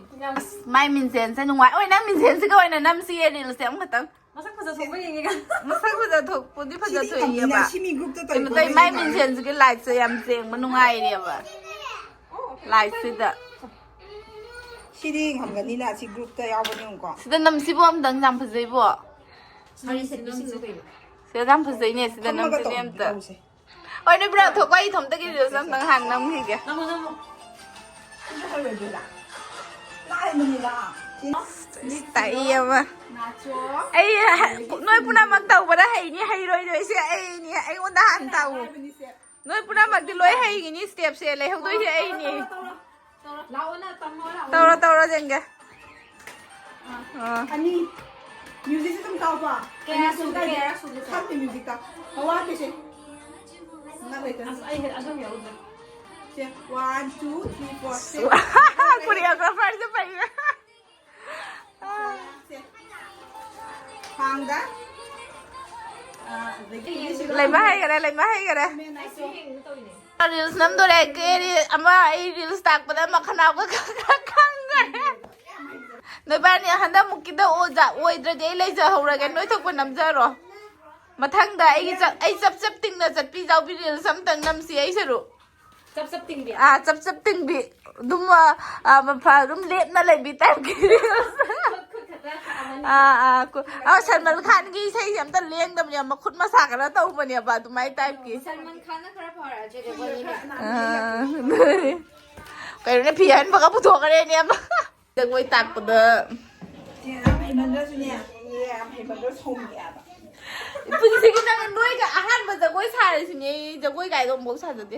ꯃꯥꯏ ꯃꯤꯟꯁꯦꯟꯁꯦ ꯅꯨꯡꯉꯥꯏ꯫ ꯑꯣꯏ, ꯅꯪ ꯃꯤꯟꯁꯦꯟꯁꯤꯒ ꯑꯣꯏꯅ ꯅꯝꯁꯤꯌꯦ ꯔꯤꯜꯁꯁꯦ ꯑꯃꯈꯛꯇꯪ꯫ ꯃꯁꯛ ꯐꯖ ꯊꯣꯛꯄ ꯌꯦꯡꯉꯦ ꯀꯥꯏꯅ꯫ ꯃꯁꯛ ꯐꯖ ꯊꯣꯛꯄꯗꯤ ꯐꯖ ꯁꯤꯗꯤ ꯊꯣꯛꯏꯌꯦꯕ꯫ ꯁꯤ ꯃꯤ ꯒ꯭ꯔꯨꯞꯇ ꯀꯩꯅꯣ ꯇꯧꯔꯤꯕ ꯇꯧꯏ, ꯃꯥꯏ ꯃꯌꯥꯝ꯫ ꯃꯤꯟꯁꯦꯟꯁꯤꯒꯤ ꯂꯥꯏꯛꯁꯦ ꯌꯥꯝ ꯆꯦꯡꯕ ꯅꯨꯡꯉꯥꯏꯔꯦꯕ꯫ ꯂꯥꯏꯛꯁꯤꯗ꯫ ꯁꯤꯗꯤ ꯌꯦꯡꯉꯝꯒꯅꯤꯅ ꯁꯤ ꯒ꯭ꯔꯨꯞꯇ ꯌꯥꯎꯕꯅꯦ ꯌꯦꯡꯉꯨꯀꯣ꯫ ꯁꯤꯗ ꯅꯝꯁꯤꯕꯨ ꯑꯝꯇꯪ, ꯌꯥꯝ ꯐꯖꯩꯕꯣ꯫ ꯁꯥꯔꯤ ꯁꯦꯠꯄꯤꯁꯤꯡꯗꯣ ꯀꯩꯅꯣ? ꯁꯤꯗ ꯌꯥꯝ ꯐꯖꯩꯅꯦ, ꯁꯤꯗ ꯐꯝꯃꯒ ꯅꯝꯁꯤꯅꯦ ꯇꯧ-, ꯑꯝꯇ꯫ ꯇꯧꯁꯦ꯫ ꯍꯣꯏ, ꯅꯣꯏ ꯄꯨꯔꯥ ꯊꯣꯛꯄ, ꯑꯩ ꯏꯊꯣꯝꯇꯒꯤ ꯔꯤꯜꯁ ꯑꯝꯇꯪ ꯍꯥꯟꯅ ꯅꯝꯈꯤꯒꯦ꯫ ꯅꯝꯃꯣ, ꯅꯝꯃꯣ꯫ ꯁꯤꯁꯨ ꯍꯩꯔꯣꯏꯗꯣꯏꯔꯥ? ꯂꯥꯏꯕꯅꯤꯗ꯫ ꯁꯤ ꯇꯥꯛꯏ ꯑꯃ꯫ ꯅꯥꯆꯣ꯫ ꯑꯩ ꯍ-, ꯅꯣꯏ ꯄꯨꯝꯅꯃꯛ ꯇꯧꯕꯗ ꯍꯩꯅꯤ ꯍꯩꯔꯣꯏꯗꯣꯏꯁꯦ ꯑꯩꯅꯤ, ꯑꯩꯉꯣꯟꯗ ꯍꯥꯟꯅ ꯇꯥꯛꯎ꯫ ꯍꯥꯏꯕꯅꯤꯁꯦ꯫ ꯅꯣꯏ ꯄꯨꯝꯅꯃꯛꯇꯤ ꯂꯣꯏ ꯍꯩꯒꯅꯤ, ꯁ꯭ꯇꯦꯞꯁꯦ ꯂꯩꯍꯧꯗꯣꯏꯁꯦ ꯑꯩꯅꯤ꯫ ꯇꯧꯔꯣ, ꯇꯧꯔꯣ, ꯇꯧꯔꯣ꯫ ꯂꯥꯛꯑꯣ, ꯅꯪ ꯇꯝꯃꯣ, ꯂꯥꯛꯑꯣ꯫ ꯇꯧꯔꯣ, ꯇꯧꯔꯣ, ꯌꯦꯡꯒꯦ꯫ ꯑꯥ꯫ ꯑꯥ꯫ ꯑꯅꯤ꯫ ꯃ꯭ꯌꯨꯖꯤꯛꯁꯦ ꯑꯗꯨꯝ ꯇꯥꯎꯀꯣ꯫ ꯀꯌꯥ ꯑꯅꯤ ꯁꯨꯒꯦ, ꯁꯨꯒꯥꯏꯗꯦ꯫ ꯀꯌꯥ ꯁꯨꯒꯦ? ꯈꯪꯗꯦ ꯃ꯭ꯌꯨꯖꯤꯛꯇ꯫ ꯃꯋꯥ ꯀꯩꯁꯦ꯫ ꯅꯪ ꯂꯩꯇꯅ꯫ ꯑꯁ, ꯑꯩ ꯑꯗꯨꯝ ꯌꯥꯎꯗ꯭ꯔꯦ꯫ ꯁꯦ, one, two, three, four, ꯁꯦ꯫ Choreographerꯁꯦ ꯐꯩꯅꯦ꯫ ꯁꯦ꯫ ꯈ꯭ꯋꯥꯡꯗ꯫ ꯑꯥ, ꯑꯗꯒꯤ ꯂꯩꯃ ꯍꯩꯒꯔꯦ, ꯂꯩꯃ ꯍꯩꯒꯔꯦ꯫ ꯈꯨꯃꯦꯟ ꯑꯥꯏꯁꯣ꯫ ꯔꯤꯜꯁ ꯅꯝꯗꯣꯔꯦ, ꯀꯦꯔꯤ ꯑꯃ ꯑꯩ ꯔꯤꯜꯁ ꯇꯥꯛꯄꯗ ꯃꯈꯅꯥꯎꯒ ꯈꯪꯈ꯭ꯔꯦ꯫ ꯅꯣꯏꯕꯥꯅꯤ ꯍꯟꯗꯛ ꯃꯨꯛꯀꯤꯗ ꯑꯣꯖꯥ ꯑꯣꯏꯗ꯭ꯔꯗꯤ ꯑꯩ ꯂꯩꯖꯍꯧꯔꯒꯦ, ꯅꯣꯏ ꯊꯣꯛꯄ ꯅꯝꯖꯔꯣ꯫ ꯃꯊꯪꯗ ꯑꯩꯒꯤ ꯆꯞ-, ꯑꯩ ꯆꯞ ꯆꯞ ꯇꯤꯡꯅ ꯆꯠꯄꯤ ꯌꯥꯎꯕꯤ ꯔꯤꯜꯁ ꯑꯝꯇꯪ ꯅꯝꯁꯤ ꯑꯩ ꯁꯔꯨꯛ꯫ ꯆꯞ ꯆꯞ ꯇꯤꯡꯕꯤ꯫ ꯑꯥ, ꯆꯞ ꯆꯞ ꯇꯤꯡꯕꯤ꯫ ꯑꯗꯨꯝ, ꯑꯥ, ꯑꯥ, ꯃꯐ-, ꯑꯗꯨꯝ ꯂꯦꯞꯅ ꯂꯩꯕꯤ ꯇꯥꯏꯞꯀꯤ ꯔꯤꯜꯁ꯫ ꯈꯨꯠ, ꯈꯨꯠ ꯈꯛꯇ ꯈꯥꯝꯃꯅꯤ꯫ ꯑꯥ, ꯑꯥ, ꯀꯨ-, ꯑꯥ, ꯁꯜꯃꯥꯟ ꯈꯥꯟꯒꯤ ꯏꯁꯩꯁꯦ ꯑꯝꯇ ꯂꯦꯡꯗꯕꯅꯦ, ꯃꯈꯨꯠ ꯃꯁꯥ ꯈꯔ ꯇꯧꯕꯅꯦꯕ, ꯑꯗꯨꯃꯥꯏ ꯇꯥꯏꯞꯀꯤ꯫ ꯁꯜꯃꯥꯟ ꯈꯥꯟꯅ ꯈꯔ ꯐꯔꯦ, ꯑꯗꯨꯗꯤ ꯋꯥꯔꯤꯅꯦ꯫ ꯑꯥ, ꯑꯗꯨꯅꯦ꯫ ꯀꯩꯅꯣꯅꯦ, ꯐꯤ ꯑꯍꯟꯕꯒ ꯄꯨꯊꯣꯛꯈ꯭ꯔꯦꯅꯦ ꯑꯃ꯫ ꯖꯒꯣꯏ ꯇꯥꯛꯄꯗ꯫ ꯁꯦ, ꯌꯥꯝ ꯍꯩꯃꯟꯗ꯭ꯔꯁꯨꯅꯦ, ꯌꯥꯝ ꯍꯩꯃꯟꯗ꯭ꯔꯁꯨ ꯁꯥꯎꯅꯤꯡꯉꯦꯕ꯫ ꯄꯨꯟꯁꯤꯒꯤ ꯅꯪ ꯅꯣꯏꯒ ꯑꯍꯥꯟꯕ ꯖꯒꯣꯏ ꯁꯥꯔꯤꯁꯤꯅꯦ, ꯑꯩ ꯖꯒꯣꯏ ꯀꯥꯏꯗꯣ ꯑꯃꯨꯛꯐꯥꯎ ꯁꯥꯖꯗꯦ꯫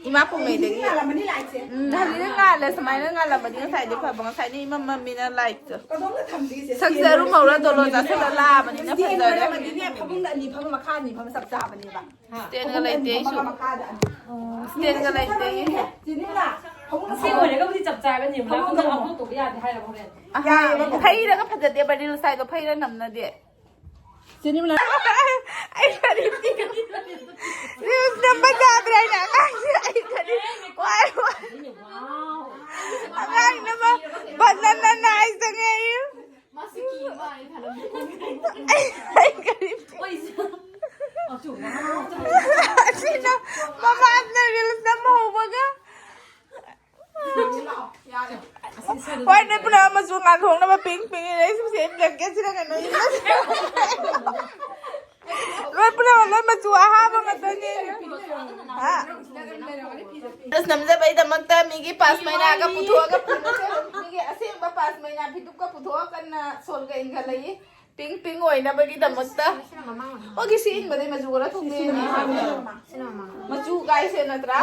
ꯏꯃꯥ ꯄꯣꯛꯉꯩꯗꯒꯤ꯫ ꯉꯥꯜꯂꯝꯃꯅꯤ ꯂꯥꯏꯠꯁꯦ꯫ ꯎꯝ, ꯍꯧꯖꯤꯛꯅ ꯉꯥꯜꯂꯦ, ꯁꯨꯃꯥꯏꯅ ꯉꯥꯜꯂꯝꯃꯗꯤ ꯉꯁꯥꯏꯗꯤ ꯐꯕ, ꯉꯁꯥꯏꯗꯤ ꯏꯃꯝ ꯃꯝꯃꯤꯅ ꯂꯥꯏꯠꯇꯣ꯫ ꯀꯗꯣꯝꯗ ꯊꯝꯗꯣꯏꯁꯦ? ꯁꯛꯁꯦ ꯑꯔꯨꯝ ꯍꯧꯔ ꯗꯣꯂꯣ ꯆꯥꯁꯤꯜꯂ ꯂꯥꯛꯑꯕꯅꯤꯅ ꯐꯖꯔꯦ꯫ ꯐꯃꯨꯡꯗ ꯑꯅꯤ ꯐꯝꯕ, ꯃꯈꯥ ꯑꯅꯤ ꯐꯝꯕ ꯆꯞ ꯆꯥꯕꯅꯦꯕ꯫ ꯁ꯭ꯇꯦꯟꯒ ꯂꯩꯇꯦ ꯑꯩꯁꯨ꯫ ꯁ꯭ꯇꯦꯟꯒ ꯂꯩꯇꯦ꯫ ꯁꯤ ꯂꯣꯏꯔꯒꯕꯨꯗꯤ ꯆꯞ ꯆꯥꯔꯒ ꯅꯦꯕꯨꯂꯥ ꯐꯝꯗ ꯑꯃꯨꯛ ꯇꯧꯕ ꯌꯥꯗꯦ ꯍꯥꯏꯔꯕ ꯍꯣꯔꯦꯟ? ꯑꯍꯥ, ꯐꯩꯔꯒ ꯐꯖꯗꯦꯕ, ꯔꯤꯜꯁ ꯍꯥꯏꯗꯣ ꯐꯩꯔ ꯅꯝꯅꯗꯦ꯫ ꯆꯦ ꯅꯤꯔꯃꯂꯥ꯫ ꯑꯩ ꯀꯔꯤ ꯔꯤꯜꯁ ꯅꯝꯕ ꯌꯥꯗ꯭ꯔꯦ ꯍꯥꯏꯅ ꯑꯉꯥꯡꯁꯦ ꯑꯩ ꯀꯔꯤ ꯋꯥꯏ ꯋꯥꯏ꯫ ꯑꯉꯥꯡ ꯅꯝꯕ ꯕꯅꯥꯅꯥ ꯅꯥꯏ ꯆꯪꯉꯦ ꯑꯩ꯫ ꯑꯩ ꯀꯔꯤ ꯑꯁꯤꯅ ꯃꯃꯥꯁꯤꯅ ꯔꯤꯜꯁ ꯅꯝꯕ ꯍꯧꯕꯒ꯫ ꯍꯣꯏ, ꯅꯣꯏ ꯄꯨꯂꯞ ꯃꯆꯨ ꯉꯥꯟꯊꯣꯛꯅꯕ ꯄꯤꯡ ꯄꯤꯡ ꯏꯔꯦ꯫ ꯑꯩꯁꯨ ꯁꯤ ꯕ꯭ꯂꯦꯡꯀꯦꯠꯁꯤꯗ ꯀꯩꯅꯣ ꯏꯜꯂꯁꯤ꯫ ꯂꯣꯏ ꯄꯨꯂꯞ ꯂꯣꯏ ꯃꯆꯨ ꯑꯍꯥꯕ ꯉꯥꯛꯇꯅꯦ꯫ ꯍꯥ? ꯔꯤꯜꯁ ꯅꯝꯖꯕꯩꯗꯃꯛꯇ ꯃꯤꯒꯤ ꯄꯥꯁ ꯃꯩꯅꯥꯒ ꯄꯨꯊꯣꯛꯑꯒ ꯄꯨꯅꯁꯦ꯫ ꯃꯤꯒꯤ ꯑꯁꯦꯡꯕ ꯄꯥꯁ ꯃꯩꯅꯥ ꯐꯤꯗꯨꯛꯀ ꯄꯨꯊꯣꯛꯑ ꯀꯟꯅ ꯁꯣꯜꯒ ꯏꯟꯈꯠꯂꯛꯏ꯫ ꯄꯤꯡ ꯄꯤꯡ ꯑꯣꯏꯅꯕꯒꯤꯗꯃꯛꯇ꯫ ꯑꯣꯀꯦ, ꯁꯤ ꯏꯟꯕꯗꯩ ꯃꯆꯨ ꯈꯔ ꯊꯣꯛꯅꯤꯡꯉꯤ꯫ ꯁꯤꯅ ꯃꯃꯥꯡ ꯑꯣꯏꯅ꯫ ꯃꯆꯨ ꯀꯥꯏꯁꯦ ꯅꯠꯇ꯭ꯔꯥ?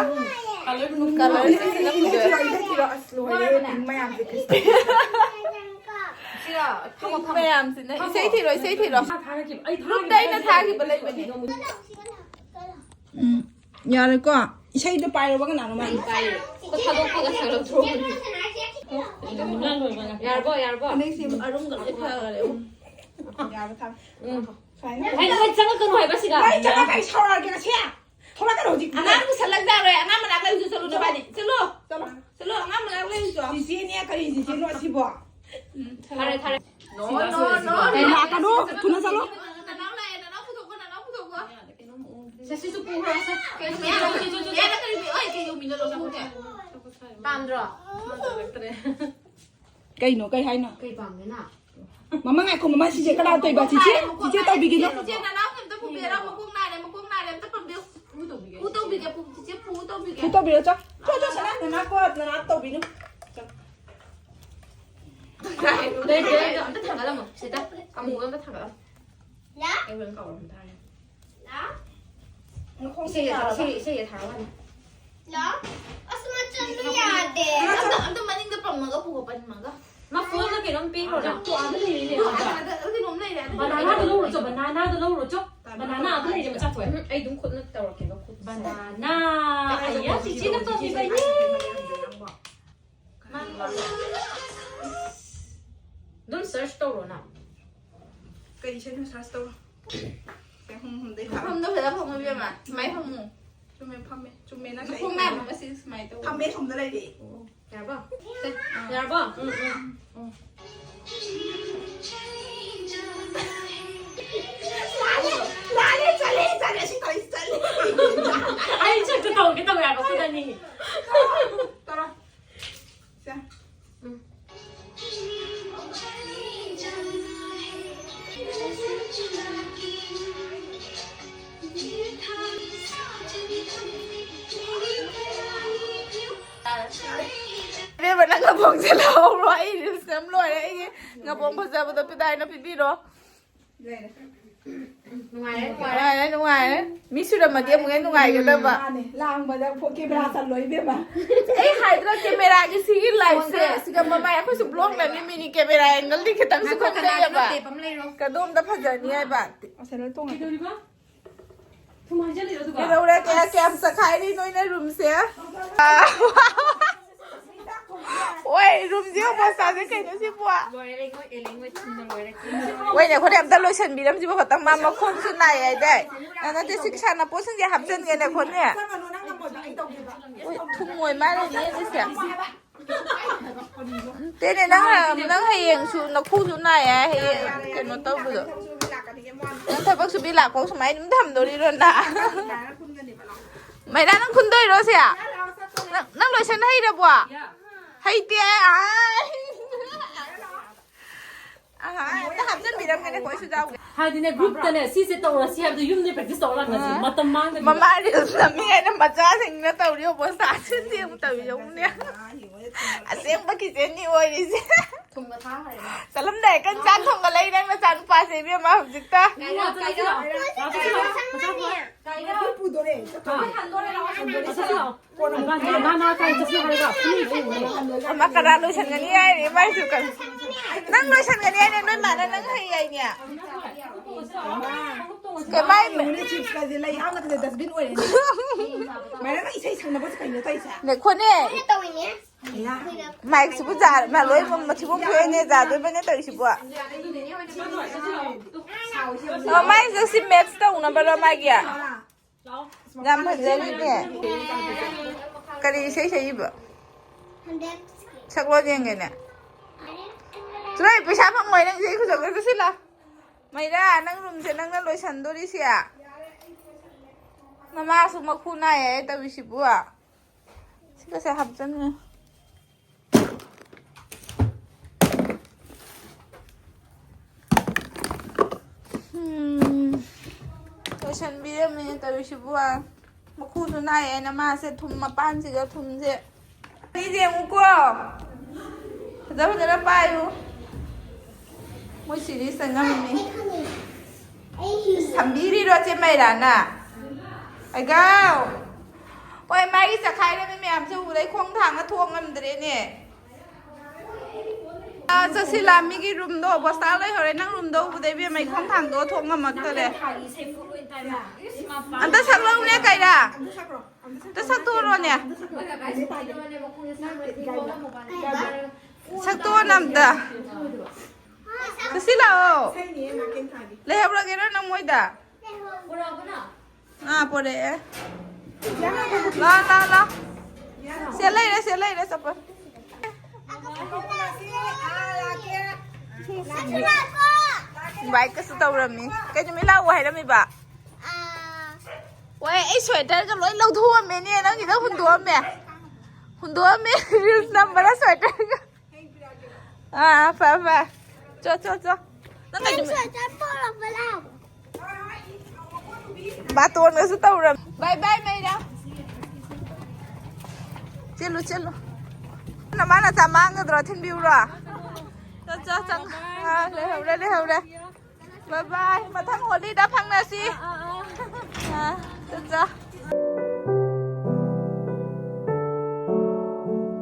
ꯀꯂꯔꯁꯦ ꯁꯤꯅ ꯐꯖꯩ꯫ ꯏꯁꯩ ꯊꯤꯔꯣ, ꯑꯁ, ꯂꯣꯏꯔꯦ, ꯄꯤꯡ ꯃꯌꯥꯝꯁꯦ꯫ ꯁꯤꯔꯣ, ꯐꯝꯃꯣ, ꯐꯝꯃꯣ꯫ ꯃꯌꯥꯝꯁꯤꯅ ꯐꯝꯃꯣ꯫ ꯏꯁꯩ ꯊꯤꯔꯣ, ꯏꯁꯩ ꯊꯤꯔꯣ꯫ ꯒ꯭ꯔꯨꯞꯇ ꯑꯩꯅ ꯊꯥꯈꯤꯕ ꯂꯩꯕꯅꯦ꯫ ꯎꯝ, ꯌꯥꯔꯦꯀꯣ? ꯏꯁꯩꯗꯣ ꯄꯥꯏꯔꯣꯕ, ꯀꯅꯥꯅꯣ ꯃꯥꯏ? ꯄꯥꯏꯔꯦ꯫ ꯊꯥꯗꯣꯛꯄꯒ ꯁꯥꯒꯠꯂꯛꯇ꯭ꯔꯣ? ꯌꯥꯔꯕꯣ, ꯌꯥꯔꯕꯣ? ꯐꯅꯦꯛꯁꯤ ꯑꯔꯨꯝꯒ ꯂꯣꯏ ꯐꯈ꯭ꯔꯦ꯫ ꯌꯥꯔꯕ ꯊꯥ-, ꯎꯝ꯫ ꯁꯨꯃꯥꯏꯅ꯫ ꯍꯥꯏ, ꯅꯣꯏ ꯆꯪꯉꯛꯀꯅꯨ ꯍꯥꯏꯕ ꯁꯤꯗ꯫ ꯃꯩ ꯆꯪꯉꯒ ꯑꯩ ꯁꯥꯎꯔꯛꯑꯒꯦ ꯉꯁꯤ꯫ ꯊꯣꯛꯂꯛꯀꯅꯨ ꯍꯧꯖꯤꯛ꯫ ꯑꯉꯥꯡ ꯄꯨꯁꯜꯂꯛꯇꯔꯣꯏ, ꯑꯉꯥꯡ ꯃꯅꯥꯛ ꯂꯩꯔꯨꯆꯣ, ꯆꯠꯂꯨ ꯅꯕꯥꯅꯤ꯫ ꯆꯠꯂꯨ꯫ ꯆꯠꯂꯣ꯫ ꯆꯠꯂꯣ, ꯑꯉꯥꯡ ꯃꯅꯥꯛ ꯂꯩꯔꯨꯆꯣ꯫ ꯆꯤꯆꯦꯅꯦ, ꯀꯔꯤ ꯆꯤꯆꯦꯅꯣ ꯑꯁꯤꯕꯣ? ꯎꯝ, ꯊꯥꯔꯦ, ꯊꯥꯔꯦ꯫ No, no, no, no. ꯂꯥꯛꯀꯅꯨ, ꯊꯨꯅ ꯆꯠꯂꯣ꯫ ꯅꯅꯥꯎ ꯂꯥꯛꯑꯦ, ꯅꯅꯥꯎ ꯄꯨꯊꯣꯛꯈꯣ, ꯅꯅꯥꯎ ꯄꯨꯊꯣꯛꯈꯣ꯫ ꯁꯦ, ꯁꯤꯁꯨ ꯄꯨꯈ꯭ꯔꯣ, ꯁꯦ꯫ ꯀꯩꯅꯣ, ꯀꯩꯅꯣ, ꯀꯩꯅꯣ, ꯀꯩꯅꯣ, ꯀꯩꯅꯣ, ꯀꯩꯅꯣ, ꯀꯩꯅꯣ, ꯀꯩꯅꯣ, ꯄꯥꯝꯗ꯭ꯔꯣ? ꯀꯩꯅꯣ, ꯀꯩ ꯍꯥꯏꯅꯣ? ꯀꯩ ꯄꯥꯝꯒꯦ ꯅꯪ? ꯃꯃꯥ ꯉꯥꯏꯈꯣ, ꯃꯃꯥ, ꯁꯤꯁꯦ ꯀꯅꯥ ꯇꯧꯕ? ꯆꯤꯆꯦ, ꯆꯤꯆꯦ ꯇꯧꯕꯤꯒꯤꯅꯣ꯫ ꯆꯤꯆꯦ, ꯅꯅꯥꯎ ꯑꯝꯇ ꯄꯨꯕꯤꯔꯣ, ꯃꯀꯣꯛ ꯅꯥꯔꯦ, ꯃꯀꯣꯛ ꯅꯥꯔꯦ, ꯑꯝꯇ ꯄꯨꯕꯤꯌꯨ꯫ ꯄꯨ ꯇꯧꯕꯤꯒꯦ꯫ ꯄꯨ ꯇꯧꯕꯤꯒꯦ, ꯄꯨ, ꯆꯤꯆꯦ, ꯄꯨ ꯇꯧꯕꯤꯒꯦ꯫ ꯄꯨ ꯇꯧꯕꯤꯔꯣ, ꯆꯣ꯫ ꯆꯣ, ꯆꯣ, ꯁꯅꯥ, ꯅꯅꯥ ꯀꯣ, ꯅꯅꯥ ꯇꯧꯕꯤꯅꯨ꯫ ꯆꯣ꯫ ꯂꯩꯇ꯭ꯔꯦ, ꯂꯩꯇ꯭ꯔꯦ, ꯑꯝꯇ ꯊꯥꯡꯒꯠꯂꯝꯃꯣ, ꯁꯤꯗ꯫ ꯑꯃꯨꯕ ꯑꯝꯇ ꯊꯥꯡꯒꯠꯂꯝꯃꯣ꯫ ꯂꯥ? ꯑꯩ ꯍꯣꯔꯦꯟ ꯀꯥꯎꯔꯝ ꯇꯥꯔꯦ꯫ ꯂꯥ? ꯏꯁꯩ, ꯏꯁꯩ, ꯏꯁꯩ ꯊꯥꯔꯛꯑꯣ ꯍꯥꯏꯅꯤ꯫ ꯂꯥ? ꯑꯁ, ꯃꯆꯟꯗꯣ ꯌꯥꯗꯦ꯫ ꯑꯝꯇ, ꯑꯝꯇ ꯃꯅꯤꯡꯗ ꯄꯝꯃꯒ ꯄꯨꯒꯣ, ꯄꯝꯃꯒ꯫ ꯃꯥ ꯐꯣꯟꯗ ꯀꯩꯅꯣꯝ ꯄꯤꯈ꯭ꯔꯣ ꯅꯪ꯫ ꯑꯗꯣ ꯑꯥꯗ ꯂꯩꯔꯤꯅꯦ, ꯑꯗꯣ ꯑꯥꯗ꯫ ꯑꯥꯗ ꯀꯩꯅꯣꯝ ꯂꯩꯔꯦ, ꯑꯥꯗ ꯕꯅꯥꯅꯥꯗꯣ ꯂꯩꯔꯦ꯫ ꯂꯧꯔꯨꯆꯣ, ꯕꯅꯥꯅꯥꯗꯣ ꯂꯧꯔꯨꯔꯣ, ꯆꯣ꯫ ꯕꯅꯥꯅꯥ ꯑꯗꯨ ꯂꯩꯔꯦ, ꯃꯆꯥ ꯊꯣꯛꯑꯦ꯫ ꯎꯝ, ꯑꯩ ꯑꯗꯨꯝ ꯈꯨꯠꯅ ꯇꯧꯔꯛꯀꯦꯕ, ꯈꯨꯠ꯫ ꯕꯅꯥꯅꯥ꯫ ꯑꯌꯥ, ꯆꯤꯆꯦꯅ ꯇꯧꯕꯤꯕꯅꯦ꯫ ꯑꯗꯨꯝ search ꯇꯧꯔꯣ ꯅꯪ꯫ ꯀꯩ ꯏꯁꯩꯅꯣ search ꯇꯧꯔꯣ? ꯁꯦ, ꯍꯨꯝ, ꯍꯨꯝꯗꯩ ꯊꯥꯔꯣ꯫ ꯐꯝꯗꯣ ꯐꯖꯅ ꯐꯝꯃꯨ, ꯏꯕꯦꯝꯃ꯫ ꯁꯨꯃꯥꯏ ꯐꯝꯃꯨ꯫ ꯆꯨꯝꯃꯦ, ꯐꯝꯃꯦ꯫ ꯆꯨꯝꯃꯦ, ꯅꯪ ꯅꯈꯣꯡ ꯁꯦ ꯅꯥꯝꯃ ꯑꯁꯤ ꯁꯨꯃꯥꯏꯅ ꯇꯧ꯫ ꯐꯝꯃꯦ, ꯁꯣꯝꯗ ꯂꯩꯔꯦ꯫ ꯌꯥꯔꯕꯣ? ꯁꯦ, ꯌꯥꯔꯕꯣ? ꯎꯝ, ꯎꯝ, ꯎꯝ꯫ ꯂꯥꯜꯂꯦ, ꯂꯥꯜꯂꯦ, ꯆꯠꯂꯦ, ꯆꯠꯂꯦ, ꯁꯤ ꯇꯧꯔꯤꯁꯤ ꯆꯠꯂꯦ꯫ ꯑꯩ ꯆꯠꯀꯦ ꯇꯧꯒꯦ ꯇꯧꯋꯦ ꯍꯥꯏꯕ, ꯈꯨꯗꯅꯤ꯫ ꯇꯧꯔꯣ꯫ ꯁꯦ꯫ ꯎꯝ꯫ ꯏꯕꯦꯝꯃ, ꯅꯪ ꯅꯕꯣꯡꯁꯦ ꯂꯧꯍꯧꯔꯣ, ꯑꯩ reels ꯅꯝ ꯂꯣꯏꯔꯦ꯫ ꯑꯩꯒꯤ ꯅꯕꯣꯡ ꯐꯖꯕꯗꯣ ꯄꯤꯗꯥꯏꯅ ꯄꯤꯕꯤꯔꯣ꯫ ꯂꯩꯔꯦ꯫ ꯅꯨꯡꯉꯥꯏꯔꯦ, ꯅꯨꯡꯉꯥꯏꯔꯦ꯫ ꯅꯨꯡꯉꯥꯏꯔꯦ, ꯅꯨꯡꯉꯥꯏꯔꯦ꯫ ꯃꯤ ꯁꯨꯔꯝꯃꯗꯤ ꯑꯃꯨꯛ ꯍꯦꯟꯅ ꯅꯨꯡꯉꯥꯏꯒꯗꯕ꯫ ꯃꯥꯅꯦ, ꯂꯥꯡꯕꯗ ꯐꯣ-, camera ꯆꯜꯂꯣ, ꯏꯕꯦꯝꯃ꯫ ꯑꯩ ꯍꯥꯏꯗ꯭ꯔꯣ, cameraꯒꯤ ꯁꯤꯒꯤ lightꯁꯦ, ꯁꯤꯒ ꯃꯃꯥꯏ ꯑꯩꯈꯣꯏꯁꯨ vlog ꯅꯝꯃꯤ ꯃꯤꯅꯤ, camera angleꯗꯤ ꯈꯤꯇꯪꯁꯨ ꯉꯥꯏꯈꯣ, ꯀꯅꯥꯒꯤꯅꯣ ꯈꯟꯖꯩꯌꯦꯕ꯫ Tape ꯑꯃ ꯂꯩꯔꯣ꯫ ꯀꯗꯣꯝꯗ ꯐꯖꯅꯤ ꯍꯥꯏꯕ? ꯑꯁ, ꯂꯣꯏ ꯇꯣꯡꯉꯦ꯫ ꯀꯩꯗꯧꯔꯤꯕ? ꯊꯨꯝ ꯍꯩꯖꯜꯂꯤꯔꯣ ꯑꯗꯨꯒ? ꯀꯩꯗꯧꯔꯒꯦ? ꯀꯌꯥꯝ ꯆꯈꯥꯏꯔꯤ ꯅꯣꯏꯅ roomꯁꯦ? ꯑꯣꯏ, roomꯁꯦ ꯌꯦꯡꯉꯣ, ꯃꯣꯁꯇꯥꯁꯦ ꯀꯩꯅꯣ ꯁꯤꯕꯣ? ꯂꯣꯏꯔꯦ, ꯂꯦꯡꯉꯣꯏ, ꯑꯦ, ꯂꯦꯡꯉꯣꯏ ꯊꯨꯝꯅ ꯂꯣꯏꯔꯦ꯫ ꯍꯣꯏꯅꯦ, ꯑꯩꯈꯣꯏꯅ ꯑꯝꯇ ꯂꯣꯏꯁꯟꯕꯤꯔꯝꯁꯤꯕ ꯈꯛꯇꯪ, ꯃꯥ ꯃꯈꯣꯡꯁꯨ ꯅꯥꯏ ꯍꯥꯏꯗꯥꯏ? ꯅꯪ ꯅꯠꯇꯦ, ꯁꯤ ꯁꯥꯟꯅꯄꯣꯠꯁꯤꯡꯁꯦ ꯍꯥꯞꯆꯤꯟꯒꯦꯅꯦ, ꯑꯩꯈꯣꯏꯅꯦ꯫ ꯎꯏ, ꯊꯨꯝ ꯑꯣꯏ ꯃꯥꯜꯂꯦꯅꯦ ꯁꯤꯁꯦ꯫ ꯇꯦꯅꯦ, ꯅꯪ, ꯅꯪ ꯍꯌꯦꯡꯁꯨ ꯅꯈꯨꯁꯨ ꯅꯥꯏ ꯍꯥꯏ, ꯍꯌꯦꯡ ꯀꯩꯅꯣ ꯇꯧꯕꯗꯣ꯫ ꯅꯪ ꯊꯕꯛ ꯁꯨꯕꯤ ꯂꯥꯛꯄ ꯁꯨꯃꯥꯏꯅ ꯑꯗꯨꯝ ꯊꯝꯗꯣꯔꯤꯔꯣ ꯅꯪ? ꯃꯩꯔꯥ, ꯅꯪ ꯈꯨꯟꯗꯣꯏꯔꯣ ꯁꯦ? ꯅꯪ, ꯅꯪ ꯂꯣꯏꯁꯟ ꯍꯩꯔꯕꯣ? ꯍꯩꯇꯦ꯫ ꯑꯥꯏ꯫ ꯑꯍꯥ, ꯑꯝꯇ ꯍꯥꯞꯆꯤꯟꯕꯤꯔꯝꯒꯦꯅꯦ, ꯑꯩꯈꯣꯏꯁꯨ ꯌꯥꯎꯒꯦ꯫ ꯍꯥꯏꯗꯤꯅꯦ, groupꯇꯅꯦ, ꯁꯤꯁꯦ ꯇꯧꯔꯁꯤ ꯍꯥꯏꯕꯗꯣ ꯌꯨꯝꯗꯩ practice ꯇꯧꯔ ꯂꯥꯛꯅꯁꯤ, ꯑꯥ꯫ ꯃꯇꯝ ꯃꯥꯡꯗꯕꯤꯗ꯫ ꯃꯃꯥ reels ꯅꯝꯃꯤ ꯍꯥꯏꯅ ꯃꯆꯥꯁꯤꯡꯅ ꯇꯧꯔꯤ ꯑꯣꯄꯣꯁꯇꯥꯁꯤꯗꯤ ꯑꯃꯨꯛ ꯇꯧꯕꯤꯔꯝꯃꯨꯅꯦ꯫ ꯑꯁꯦꯡꯕ kitchenꯅꯤ ꯑꯣꯏꯔꯤꯁꯦ꯫ ꯊꯨꯝꯒ ꯊꯥꯈ꯭ꯔꯦ꯫ ꯆꯠꯂꯝꯗꯥꯏ ꯀꯟ ꯆꯥꯛ ꯊꯣꯡꯒꯠꯂꯛꯏ ꯅꯪ ꯅꯆꯥꯅꯨꯄꯥꯁꯦ ꯏꯕꯦꯝꯃ ꯍꯧꯖꯤꯛꯇ꯫ ꯀꯥꯏꯗ, ꯀꯥꯏꯗ? ꯂꯥꯛꯑꯣ, ꯆꯠꯁꯤ ꯂꯥꯛꯑꯣ꯫ ꯀꯥꯏꯗ? ꯑꯩꯈꯣꯏ ꯄꯨꯗꯣꯔꯦ꯫ ꯍꯥ? ꯍꯟꯗꯣꯔꯦ, ꯂꯥꯛꯑꯣ, ꯍꯟꯗꯣꯔꯦ꯫ ꯆꯠꯁꯤ ꯂꯥꯛꯑꯣ꯫ ꯃꯥ, ꯃꯥ, ꯃꯥ ꯀꯥꯏ ꯆꯠꯁꯤ ꯍꯥꯏꯔꯒ ꯐꯅꯦꯛ ꯂꯩꯔꯨꯔꯦ꯫ ꯑꯃ ꯀꯅꯥ ꯂꯣꯏꯁꯟꯒꯅꯤ ꯍꯥꯏꯔꯦ ꯃꯥꯏꯁꯨ ꯀꯟ-, ꯅꯪ ꯂꯣꯏꯁꯟꯒꯅꯤ ꯍꯥꯏꯅꯦ, ꯅꯣꯏ ꯃꯥꯅ ꯅꯪ ꯍꯩ ꯍꯥꯏꯅꯦ꯫ ꯀꯃꯥꯏ ꯌꯦꯡꯉꯨꯅꯦ, chipsꯀꯁꯦ ꯂꯩ ꯍꯥꯞꯅꯕꯗ dustbin ꯑꯣꯏꯔꯦꯅꯦ꯫ ꯃꯥꯏꯅ ꯅꯪ ꯏꯁꯩ ꯁꯛꯅꯕꯁꯦ ꯀꯩꯅꯣ ꯇꯧꯔꯤꯁꯦ? ꯉꯥꯏꯈꯣꯅꯦ꯫ ꯑꯩꯅ ꯇꯧꯔꯤꯅꯦ꯫ ꯃꯥꯏꯛꯁꯤꯕꯨ ꯖꯥ-, ꯃꯥ ꯂꯣꯏ ꯃꯊꯤꯕꯣꯡ ꯊꯣꯛꯑꯦꯅꯦ, ꯖꯥꯗꯣꯏꯕꯅꯦ ꯇꯧꯔꯤꯁꯤꯕꯨ꯫ ꯑꯣ, ꯃꯥꯏꯁꯦ ꯁꯤ ꯃꯦꯠꯁ ꯇꯧꯅꯕꯔꯣ ꯃꯥꯒꯤ? ꯌꯥꯝ ꯐꯖꯔꯤꯅꯦ꯫ ꯀꯔꯤ ꯏꯁꯩ ꯁꯛꯏꯕ? ꯁꯛꯂꯣ ꯌꯦꯡꯒꯦꯅꯦ꯫ ꯆꯨꯔꯥꯏ, ꯄꯩꯁꯥ ꯐꯪꯉꯣꯏ ꯅꯪ ꯏꯁꯩ ꯈꯨꯁꯛꯇꯣ꯫ ꯆꯠꯁꯤꯜꯂꯣ꯫ ꯃꯩꯔꯥ, ꯅꯪ ꯔꯨꯝꯁꯦ ꯅꯪꯅ ꯂꯣꯏꯁꯟꯗꯣꯔꯤꯁꯦ? ꯅꯃꯥꯁꯨ ꯃꯈꯨ ꯅꯥꯏꯌꯦ ꯇꯧꯔꯤꯁꯤꯕꯨ꯫ ꯁꯤꯒꯁꯦ ꯍꯥꯞꯆꯟꯒꯦ꯫ ꯎꯝ, ꯂꯣꯏꯁꯟꯕꯤꯔꯝꯃꯦ ꯇꯧꯔꯤꯁꯤꯕꯨ꯫ ꯃꯈꯨꯁꯨ ꯅꯥꯏꯌꯦꯅ ꯃꯥꯁꯦ ꯊꯨꯝ ꯃꯄꯥꯟꯁꯤꯒ ꯊꯨꯝꯁꯦ꯫ ꯑꯩꯁꯦ ꯌꯦꯡꯉꯨꯀꯣ꯫ ꯐꯖ ꯐꯖꯅ ꯄꯥꯏꯌꯨ꯫ ꯃꯣꯏ ꯁꯤꯔꯤꯁꯇ ꯉꯝꯃꯤ꯫ ꯁꯝꯕꯤꯔꯤꯔꯣ ꯆꯦ ꯃꯩꯔꯥꯅ? ꯑꯩꯒꯥꯎ! ꯍꯣꯏ, ꯃꯥꯒꯤ ꯆꯈꯥꯏꯔꯝꯃꯤ ꯃꯌꯥꯝꯁꯦ ꯎꯕꯗ ꯑꯩ ꯈꯣꯡ ꯊꯥꯡꯅ ꯊꯣꯛ ꯉꯝꯗ꯭ꯔꯦꯅꯦ꯫ ꯑꯥ, ꯆꯠꯁꯤꯂꯥ, ꯃꯤꯒꯤ ꯔꯨꯝꯗꯣ ꯕꯣꯁꯇꯥ ꯂꯩꯍꯧꯔꯦ꯫ ꯅꯪ ꯔꯨꯝꯗꯣ ꯎꯕꯗ ꯏꯕꯦꯝꯃ ꯑꯩ ꯈꯣꯡ ꯊꯥꯡꯗꯣꯛꯑ ꯊꯣꯛ ꯉꯝꯃꯛꯇꯔꯦ꯫ ꯑꯝꯇ ꯁꯛꯂꯛꯎꯅꯦ ꯀꯩꯔꯥ? ꯑꯝꯇ ꯁꯛꯇꯣꯛꯑꯣꯅꯦ꯫ ꯁꯛꯇꯣꯛꯑꯣꯅꯦ ꯑꯝꯇ꯫ ꯆꯠꯁꯤꯂꯥꯛꯑꯣ꯫ ꯂꯩꯍꯧꯔꯒꯦꯔꯣ ꯅꯪ ꯃꯣꯏꯗ? ꯑꯥ, ꯄꯣꯔꯛꯑꯦ꯫ ꯂꯥ, ꯂꯥ, ꯂꯥ꯫ ꯁꯦ ꯂꯩꯔꯦ, ꯁꯦ ꯂꯩꯔꯦ, ꯆꯠꯄ꯫ ꯏꯟꯚꯥꯏꯠꯀꯁꯨ ꯇꯧꯔꯝꯃꯤ꯫ ꯀꯩ ꯅꯨꯃꯤꯠ ꯂꯥꯛꯑꯣ ꯍꯥꯏꯔꯝꯃꯤꯕ? ꯍꯣꯏ, ꯑꯩ ꯁ꯭ꯋꯦꯇꯔꯒ ꯂꯣꯏ ꯂꯧꯊꯣꯛꯑꯝꯃꯦꯅꯦ, ꯅꯪꯒꯤꯗ ꯍꯨꯟꯗꯣꯛꯑꯝꯃꯦ꯫ ꯍꯨꯟꯗꯣꯛꯑꯝꯃꯦ, ꯔꯤꯜꯁ ꯅꯝꯕꯗ ꯁ꯭ꯋꯦꯇꯔꯒ꯫ ꯑꯥ, ꯐꯔꯦ, ꯐꯔꯦ꯫ ꯆꯣ, ꯆꯣ, ꯆꯣ꯫ ꯅꯪ ꯀꯩꯅꯣ ꯁ꯭ꯋꯦꯇꯔ ꯄꯣꯔꯛꯄ ꯂꯥꯛꯑꯣ꯫ ꯕꯥꯇꯣꯟꯒꯁꯨ ꯇꯧꯔꯝ-, ꯕꯥꯏ ꯕꯥꯏ, ꯃꯩꯔꯥ꯫ ꯆꯦꯜꯂꯨ, ꯆꯦꯜꯂꯨ꯫ ꯅꯃꯥ ꯅꯆꯥ ꯃꯥꯡꯒꯗ꯭ꯔꯣ? ꯊꯤꯟꯕꯤꯌꯨꯔꯣ? ꯆꯣ, ꯆꯣ, ꯆꯪ-, ꯑꯥ, ꯂꯩꯍꯧꯔꯦ, ꯂꯩꯍꯧꯔꯦ꯫ ꯕꯥꯏ ꯕꯥꯏ꯫ ꯃꯊꯪ ꯍꯣꯂꯤꯗ ꯐꯪꯅꯁꯤ꯫ ꯑꯥ, ꯑꯥ, ꯑꯥ꯫ ꯑꯥ, ꯆꯣ, ꯆꯣ꯫